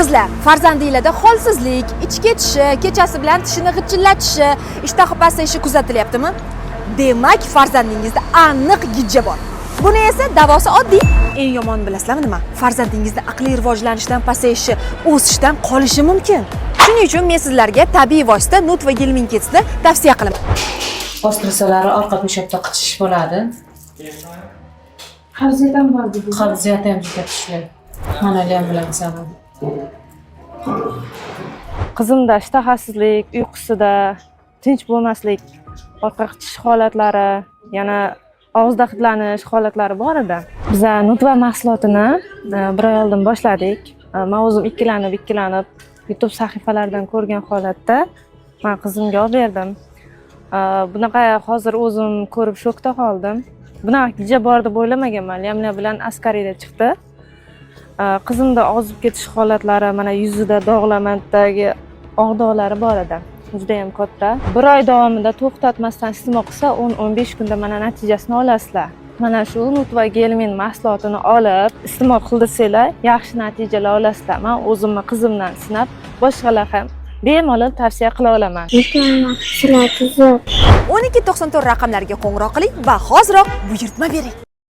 Qizlar, farzandinglarda holsizlik, ichi ketishi, kechasi bilan tishini g'ichillatishi, ishtaha pasayishi kuzatilyaptimi? Demak, farzandingizda aniq gijja bor. Buni esa davosi oddiy. Eng yomoni bilasizlarmi nima? Farzandingizni aqliy rivojlanishdan pasayishi, o'sishdan qolishi mumkin. Shuning uchun men sizlarga tabiiy vosita Nutva Gelmin Kidsni tavsiya qilaman. Bostirsalari orqa to'shakda qichish bo'ladi. Qabziyat ham bor dedi. Qabziyati ham juda kuchli. Xonali ham bilan sabab. Qizimda ishtahasizlik, uyqusida tinch bo'lmaslik, orqa qichish holatlari, yana og'izda hidlanish holatlari bor edi. Biza Nutva mahsulotini bir oy oldin boshladik. Man o'zim ikkilanib, ikkilanib YouTube sahifalaridan ko'rgan holatda man qizimga olib berdim. Bunaqa hozir o'zim ko'rib shokda qoldim. Bunaqa gijja bor deb o'ylamaganman. Lyamlya bilan askariyda chiqdi. Qizimda ozib ketish holatlari, mana yuzida dog'lamandagi oq dog'lari bor edi. Judayam katta. Bir oy davomida to'xtatmasdan iste'mol qilsa, 10-15 kunda mana natijasini olasizlar. Mana shu Nutva Gelmin mahsulotini olib iste'mol qildirsanglar, yaxshi natijalar olasizlar. Man o'zimni qizimdan sinab, boshqalar ham bemalol tavsiya qila olaman. Mahsuloti zo'r. 1294 raqamlariga qo'ng'iroq qiling va hoziroq buyurtma bering.